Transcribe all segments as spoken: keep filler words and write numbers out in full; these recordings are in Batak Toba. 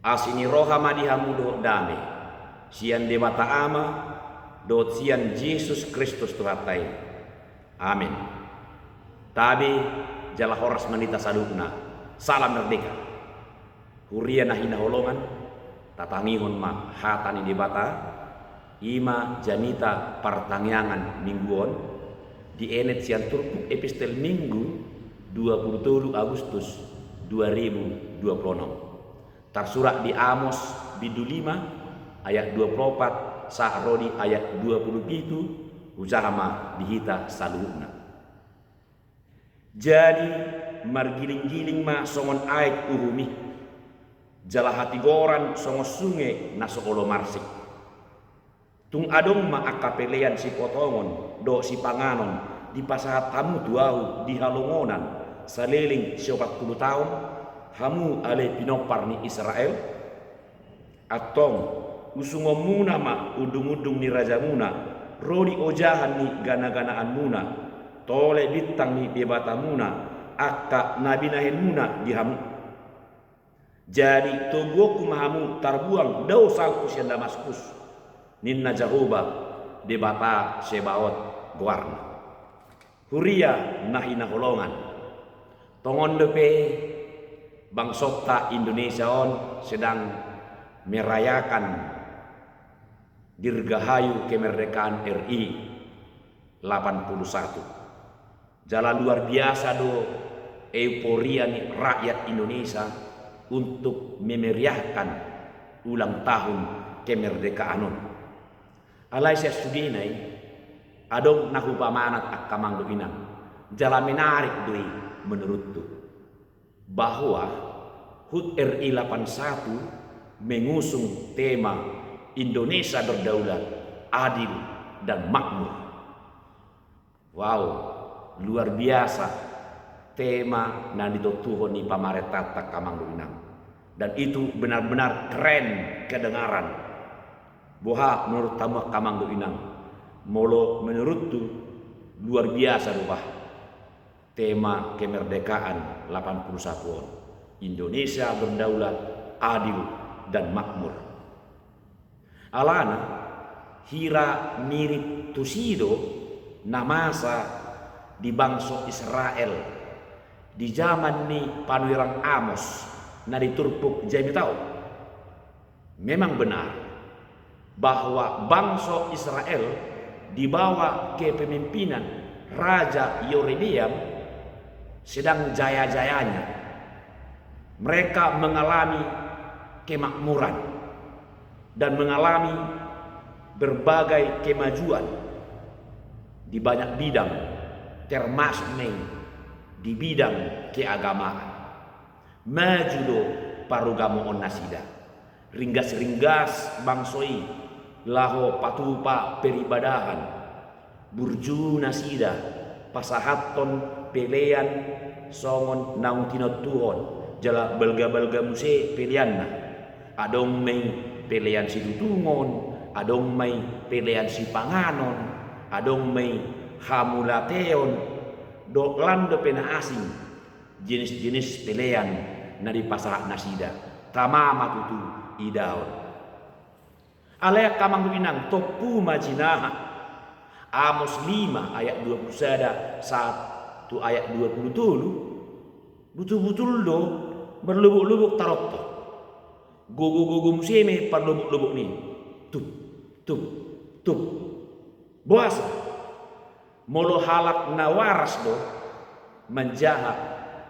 Asi ni roha ma di hamu dohot dame, sian Debata Ama, dohot sian Jesus Kristus Tuhanta i. Amen. Tabe jala horas ma di hita saluhutna. Salam merdeka. Huria na hinaholongan, tatangihon ma hata ni Debata, i ma jamita partangiangan minggu on, dienet sian turpuk epistel Minggu, dua pulu tolu Agustus dua ribu dua pulu onom. Tarsurat di Amos bindu lima ayat dua pulu opat sahat ro di ayat dua pulu pitu, hujaha ma di hita saluhutna. Jadi margiling-giling ma songon aek uhum i, jala hatigoran songon sunge na so olo marsik. Tung adong ma angka pelean sipotongon dohot sipanganon dipasahat hamu tu ahu di halongonan saleleng siopat pulu taon, hamu ale pinompar ni Israel? Antong, usungonmuna ma undung-undung ni rajamuna, ro di ojahan ni gana-ganaanmuna, tole bintang ni debatamuna, angka na binahenmuna di hamu. Jadi toguonku ma hamu tarbuang dao salpu sian Damaskus, ninna Jahowa, Debata Sebaot goarna. Huria na hinaholongan, tongon dope bangsonta Indonesia on sedang merayakan dirgahayu kemerdekaan R I lapan pulu satu. Jala luar biasa do euforia ni rakyat Indonesia untuk memeriahkan ulang tahun kemerdekaan on. Alai sian sudena i, adong na hupamanat angka amang dohot inang, jala menarik do i menurutku, bahwa hut R I lapan satu mengusung tema Indonesia berdaulat, adil, dan makmur. Wow, luar biasa tema na nitontuhon ni pamarentanta, angka amang dohot inang. Dan itu benar-benar keren kedengaran. Boha menurut hamu, angka amang dohot inang? Molo menurutku, luar biasa do bah tema kemerdekaan lapan pulu satu on. Indonesia berdaulat, adil, dan makmur. Alana, hira mirip tusi do na masa di bangso Israel di jaman ni panurirang Amos na di turpuk jamita on. Memang benar bahwa bangso Israel di bawah kepemimpinan Raja Yerobeam sedang jaya-jayanya. Mereka mengalami kemakmuran dan mengalami berbagai kemajuan di banyak bidang, termasuk, men, di bidang keagamaan. Maju do parugamoon nasida. Ringgas-ringgas bangso i laho patupa peribadahan. Burju nasida pasahathon pelean songon naung tinontuhon, jala balga-balga muse peleanna. Adong ma i pelean situtungon, adong ma i pelean sipanganon, adong ma i hamulateon, dohot lan dope na asing jenis-jenis pelean na dipasahat nasida. Tama ma tutu idaon. Alai angka amang dohot inang, tompu ma jinaha. Amos lima ayat dua pulu sada sahat tu ayat dua pulu tolu, butul-butul do marlobok-lobok taronton. Gogo-gogo muse ma i parlobok-lobok ni. Tup, tup, tup. Boasa? Molo halak na waras do manjaha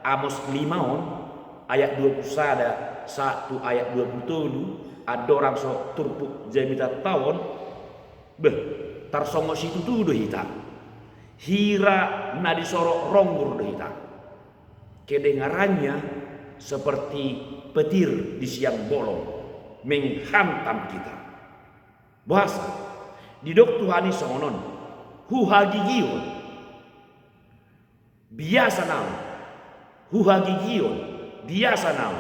Amos lima on, ayat dua pulu sada sahat tu ayat dua pulu tolu, andorang so turpuk jamitanta on, beh, tarsongon situtu do hita. Hira na disorot ronggur do hita. Kedengarannya seperti petir di siang bolong menghantam kita. Boasa? Didok Tuhan i songon on, huhagigion. Biasa nau, huhagigion, biasa nau,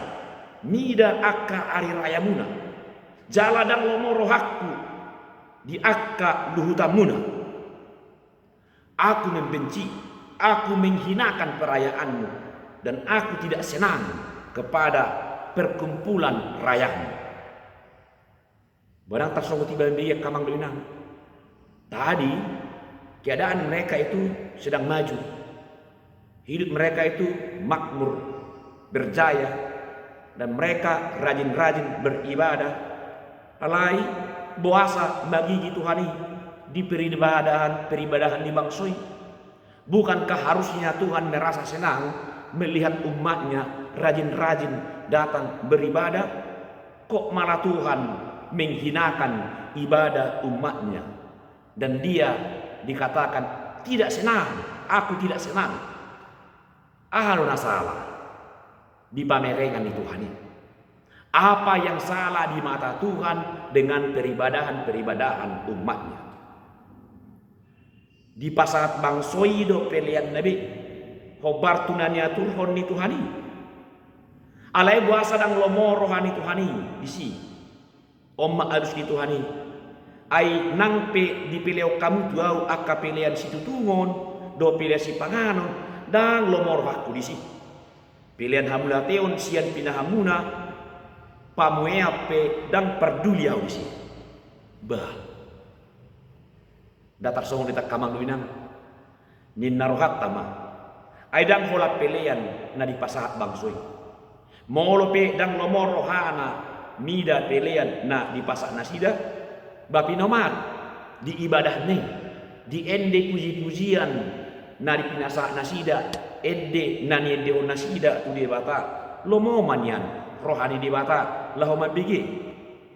mida angka ari rayamuna, jala ndang lomo rohangku di angka luhutanmuna. Aku membenci, aku menghinakan perayaanmu, dan aku tidak senang kepada perkumpulan rayahmu. Barang tarsongon i baen be ia, angka amang dohot inang. Tadi keadaan mereka itu sedang maju. Hidup mereka itu makmur, berjaya, dan mereka rajin-rajin beribadah. Alai boasa mangigit Tuhan i di peribadahan, peribadahan ni bangso i? Bukankah harusnya Tuhan merasa senang melihat umat-Nya rajin-rajin datang beribadah? Kok malah Tuhan menghinakan ibadah umat-Nya? Dan Dia dikatakan tidak senang, Aku tidak senang. Aha do na sala di pamerengan ni Tuhan i? Apa yang salah di mata Tuhan dengan peribadahan-peribadahan umat-Nya? Dipasahat bangso i do peleanna be, hombar tu na niaturhon ni Tuhan i. Alai boasa ndang lomo roha ni Tuhan i disi? On ma alus ni Tuhan i: Ai nang pe dipelehon hamu tu Ahu angka pelean situtungon dohot pelean sipanganon, ndang lomo rohangku disi. Pelean hamauliateon sian pinahanmuna pamuhean pe ndang parduli Ahu disi. Bah. Nda tarsongon i, angka amang dohot inang? Ninna rohanta ma, ai ndang holan pelean na dipasahat bangso i. Molo pe ndang lomo rohana mida pelean na dipasahat nasida, ba pinomat di ibadahna i, di ende puji-pujian na dipinasahat nasida, ende na niendehon nasida tu Debata, lomo ma nian roha ni Debata laho mambege.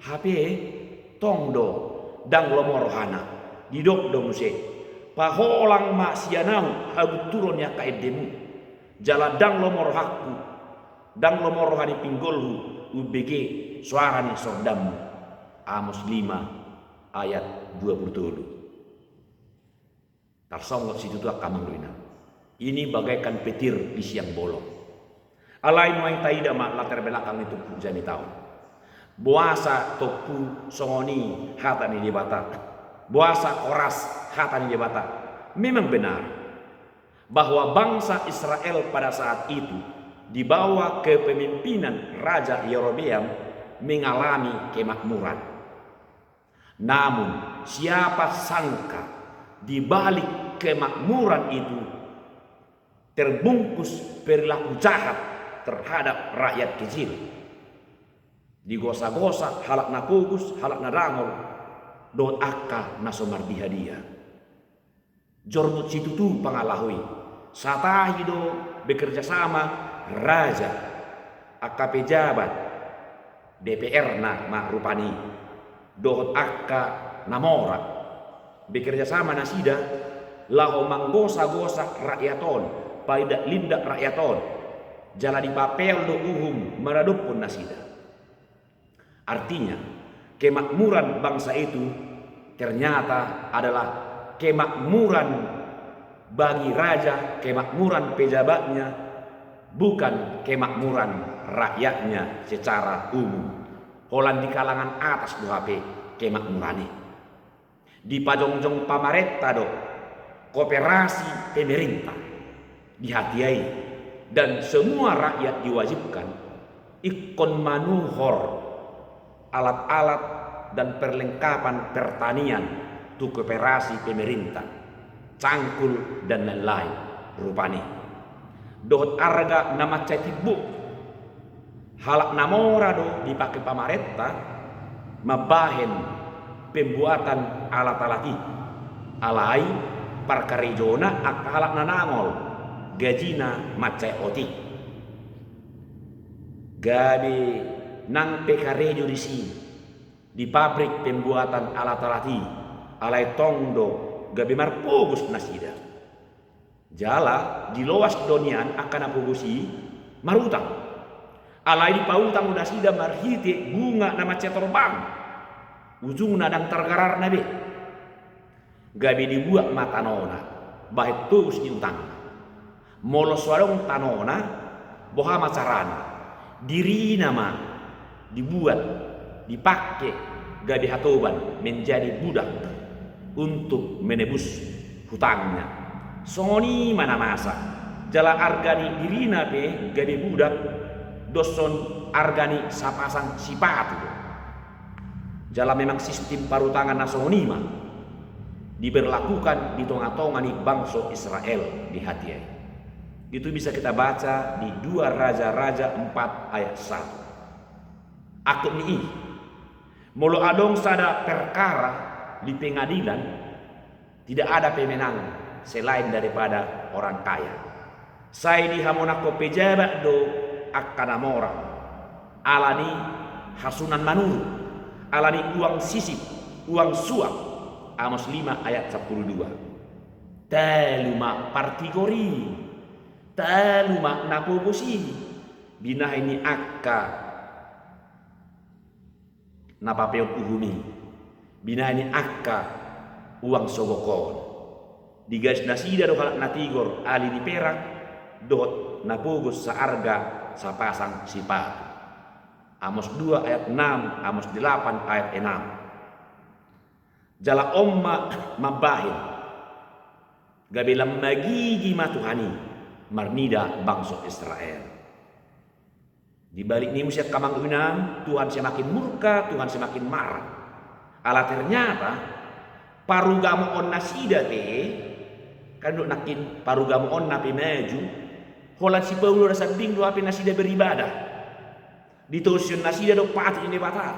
Hape tong do ndang lomo rohana. Didok do muse: Paholang ma sian Ahu hagunturon ni angka endemu, jala ndang lomo rohangku, ndang lomo roha ni pinggolhu umbege soara ni sordanmu. Amos lima ayat dua pulu tolu. Tarsongon situtu, angka amang dohot inang. Ini bagaikan petir di siang bolong. Alai nuaeng taida ma latar belakang ni turpuk jamita on. Boasa tompu songon i hata ni Debata? Boasa horas hata ni Debata? Memang benar bahwa bangsa Israel pada saat itu di bawah kepemimpinan Raja Yerobeam mengalami kemakmuran. Namun, siapa sangka di balik kemakmuran itu terbungkus perilaku jahat terhadap rakyat kecil. Digosa-gosa halak na pogos, halak na dangol, dohot angka na so mardiha-diha. Jorbut situtu pangalaho i. Satahi do bekerja sama raja, angka pejabat, D P R-na ma rupani, dohot angka na mora. Bekerja sama nasida laho manggosa-gosa rakyat on, palindak-lindak rakyat on. Jala dipapeol do uhum maradophon nasida. Artinya, kemakmuran bangsa itu ternyata adalah kemakmuran bagi raja, kemakmuran pejabatnya, bukan kemakmuran rakyatnya secara umum. Holan di kalangan atas do hape kemakmuran i. Dipajongjong pamarenta do koperasi pemerintah di hatiha i, dan semua rakyat diwajibkan ingkon manuhor alat-alat dan perlengkapan pertanian tu koperasi pemerintah, cangkul dan lain-lain rupani. Dohot arga na mansai timbuk. Halak na mora do dipake pamarenta mambahen pembuatan alat-alat i. Alai parkarejona angka halak na dangol, gajina mansai otik. Gabe nang pe karejo disi di pabrik pembuatan alat-alat i, alai tong do gabe marpogos nasida. Jala diloas do nian angka na pogos i marutang. Alai dipautang do nasida marhite bunga na mansai torbang, ujungna ndang targararna be. Gabe dibuat ma tanona bahen tobus ni utangna. Molo so adong tanona, boha ma carana? Dirina ma dibuat, dipake gabe hatoban, menjadi budak untuk menebus hutangnya. Songon i ma na masa, jala arga ni dirina pe gabe budak, doshon arga ni sapasang sipatu do. Jala memang sistim parutangan na songon i ma diberlakukan di tonga-tonga ni bangso Israel di hatiha i. Itu bisa kita baca di dua Raja-Raja empat ayat satu. Angkup ni i, molo adong sada perkara di pengadilan, tidak ada pemenang selain daripada orang kaya. Sai dihamonangkon pejabat do angka na mora, ala ni hasuhuton manurut, ala ni uang sisip, uang suap. Amos lima ayat sampulu dua. Talu ma partigor i, talu ma na pogos i, binahen ni angka na papeon uhum i, binahen ni angka uang sogok on. Digaris nasida do halak na tigor ali ni perak dohot na pogos saarga sapasang sipatu. Amos dua ayat enam, Amos delapan ayat enam. Jala on ma mambahen gabe lam magigi ma Tuhan i marnida bangso Israel. Di balik ni i muse angka amang inang, Tuhan semakin murka, Tuhan semakin marah. Ala ternyata parugamoon nasida pe, kan dok nangkin parugamoonna pe maju, holan si Paulus na sambing do hape nasida beribadah. Ditosion nasida do patik ni Debata.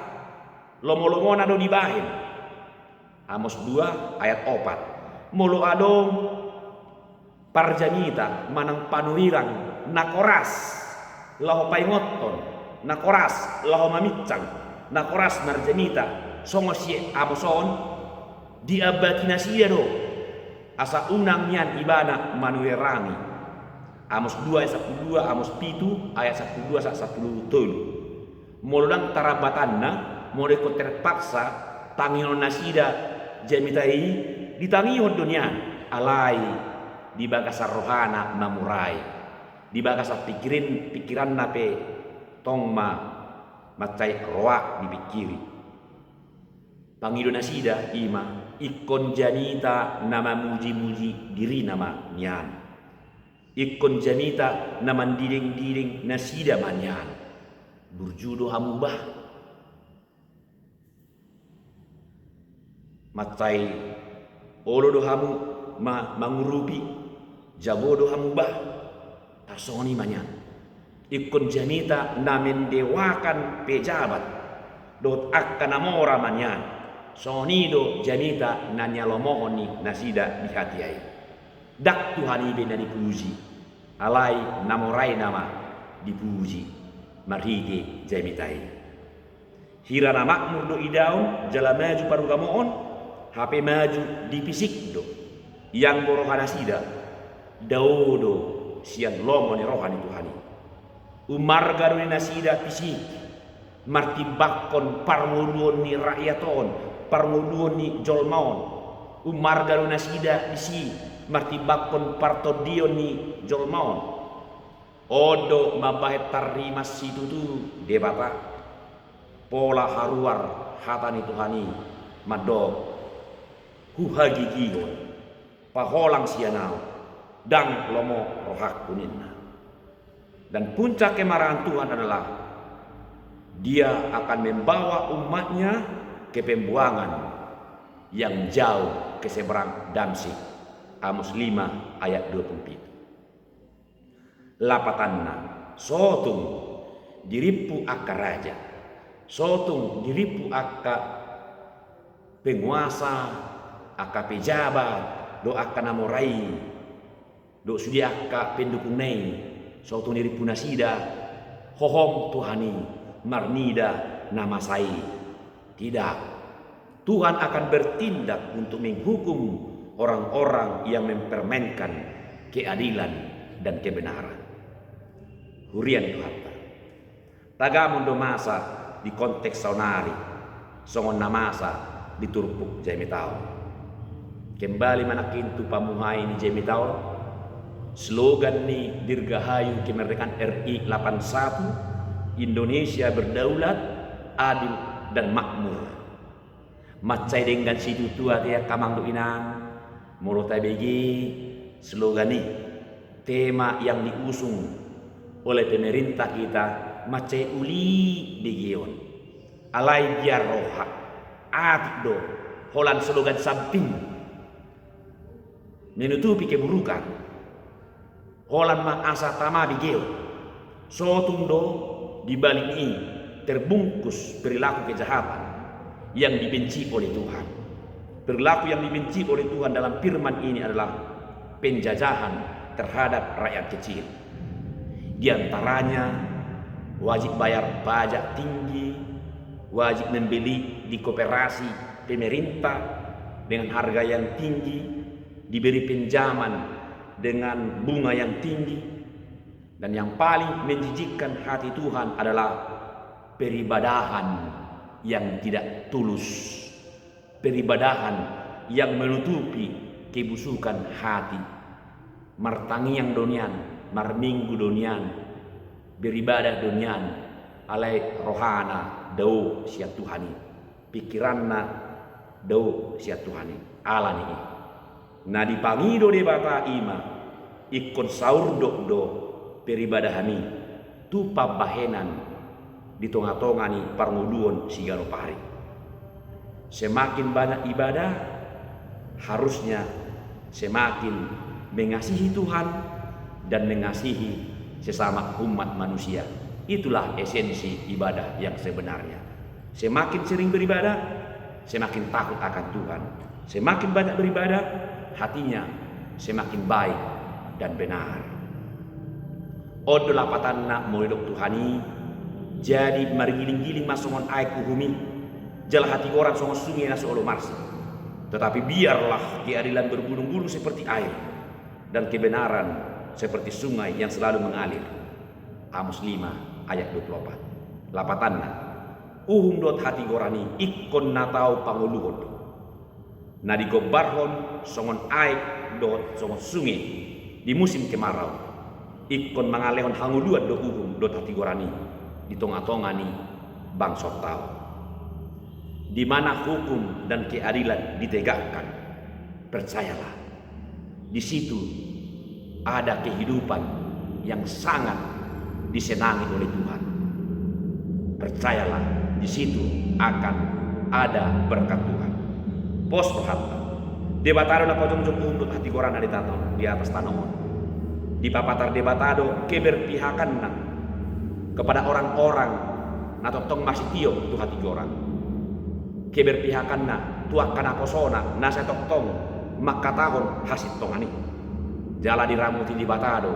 Lomo-lomona do dibahen. Amos dua ayat opat. Molo adong parjamita manang panurirang na koras laho paingothon, na koras laho maminsang, na koras marjamita songon si Amos on, diambati nasida do asa unang nian ibana manurirangi. Amos dua ayat sampulu dua, Amos pitu ayat sampulu dua sahat sampulu tolu. Molo ndang tarambatanna, molo ingkon terpaksa tangihon nasida jamita i, ditangihon do nian, alai di bagasan rohana mamurai, di bagasan pikirin, pikiranna pe tong ma mansai roa dipikiri. Pangido nasida i ma, ingkon jamita na mamuji-muji dirina ma nian. Ingkon jamita na mandiding-diding nasida ma nian. Burju do hamu bah. Mansai olo do hamu ma-, mangurupi, jago do hamu bah. Tarsongon i ma nian. Ingkon jamita na mendewakan pejabat dohot angka na mora ma nian. Songon i do jamita na nialomohon ni nasida di hatiha i. Ndang Tuhan i be na dipuji, alai na mora i nama dipuji marhite jamita i. Hira na makmur do idaon jala maju parugamoon, hape maju di fisik do. Ianggo rohanasida dao do sian lomo ni roha ni Tuhan i. Umarga do di nasida fisik, martimbangkon parngoluon ni rakyat on, parngoluon ni jolma on. Umarga do nasida disi, martimbangkon partondion ni jolma on. On do mambahen tarrimas situtu Debata. Pola haruar hata ni Tuhan i mandok, huhagigihon, paholang sian ahu, ndang lomo rohangku ninna. Dan puncak kemarahan Tuhan adalah Dia akan membawa umat-Nya ke pembuangan yang jauh ke seberang Damsyik. Amos lima ayat dua puluh pitu. Lapatanna, sotung dirimpu angka raja, sotung dirimpu angka penguasa, angka pejabat, dohot angka na mora i, dohot sude angka pendukungna i, sotung dirimpu nasida, hohom Tuhan i marnida na masa i. Tidak. Tuhan akan bertindak untuk menghukum orang-orang yang mempermainkan keadilan dan kebenaran. Huria ni Tuhanta. Tagamon do masa di konteks saonari, songon na masa di turpuk jamita on. Kembali ma nangkin tu pamuhai ni jamita on, slogan ni Dirgahayu Kemerdekaan R I delapan satu, Indonesia berdaulat, adil, dan makmur. Mansai denggan situtu ate angka amang dohot inang, molo tabege slogan i, tema yang diusung oleh pemerintah kita, mansai uli begeon. Alai biar roha, atik do, holan slogan samping, menutupi keburukan. Holan ma asa tama begeon. Sotung do di balik ni i terbungkus perilaku kejahatan yang dibenci oleh Tuhan. Perilaku yang dibenci oleh Tuhan dalam firman ini adalah penjajahan terhadap rakyat kecil. Di antaranya wajib bayar pajak tinggi, wajib membeli di koperasi pemerintah dengan harga yang tinggi, diberi pinjaman dengan bunga yang tinggi, dan yang paling menjijikkan hati Tuhan adalah peribadahan yang tidak tulus, peribadahan yang menutupi kebusukan hati. Martangiang do nian, marminggu do nian, beribadah do nian, alai rohana dao sian Tuhan i, pikiranna dao sian Tuhan i. Alani i, na dipangido Debata i ma, ingkon saurdot do peribadahan i tu pambahenan di tonga-tonga ni parngoluon siganup ari. Semakin banyak ibadah, harusnya semakin mengasihi Tuhan dan mengasihi sesama umat manusia. Itulah esensi ibadah yang sebenarnya. Semakin sering beribadah, semakin takut akan Tuhan. Semakin banyak beribadah, hatinya semakin baik dan benar. On do lapatanna molo didok Tuhan i, jadi margiling-giling ma songon aek uhum i, jala hatigoran songon sunge na so olo marsik. Tetapi biarlah keadilan berbulung-bulung seperti air, dan kebenaran seperti sungai yang selalu mengalir. Amos lima ayat dua puluh opat. Lapatanna, uhum dohot hatigoran i ingkon na tau pangoluhon do. Na digombarhon songon aek dohot songon sunge di musim kemarau, ingkon mangalehon hangoluan do uhum dohot hatigoran i di tonga-tonga ni bangsonta on. Di mana hukum dan keadilan ditegakkan, percayalah, di situ ada kehidupan yang sangat disenangi oleh Tuhan. Percayalah, di situ akan ada berkat Tuhan. Pos rohanta. Debata do na pajongjong uhum dohot hatigoranna di tano, di atas tano on. Dipapatar Debata do keberpihakanna kepada orang-orang na tongtong masitiop tu hatigoran. Keberpihakanna tu angka naposona na sai tongtong mangkatahon hasintongan i. Jala diramoti Debata do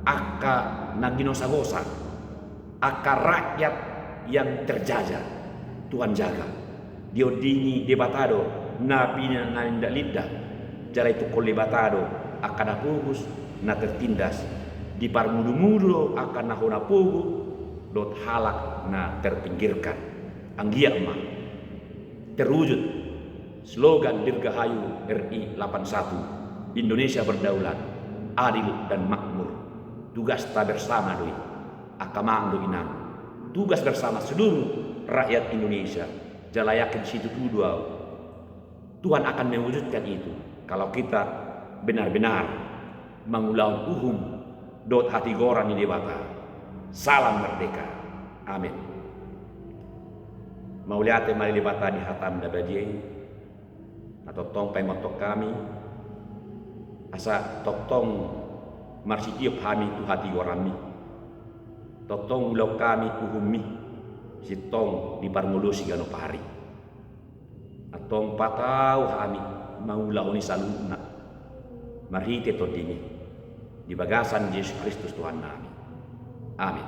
angka na ginosagosa, angka rakyat yang terjajah. Tuhan jaga. Diondingi Debata do na pinanindak-nindak, jala itungkol Debata do angka na pogos na tertindas. Diparmudu-mudu do angka na hona pogu dohot halak na terpinggirkan. Anggiat ma terwujud slogan Dirgahayu R I delapan satu, Indonesia berdaulat, adil dan makmur. Tugasta bersama do i, angka amang dohot inang. Tugas bersama seluruh rakyat Indonesia. Jala yakin situtu do au, Tuhan akan mewujudkan itu kalau kita benar-benar mangulahon uhum dohot hatigoran ni Debata. Salam merdeka. Amin. Mauliate ma di Debata di hatam na badia i, na tongtong paimothon hami, asa tongtong marsitiop hami tu hatigoranmi. Tongtong ulaon hami uhummi, sintong di parngoluon siganup ari. Antong patau hami mangulahon i saluhutna marhite Tondimi, di bagasan Jesus Kristus Tuhannami. Amin.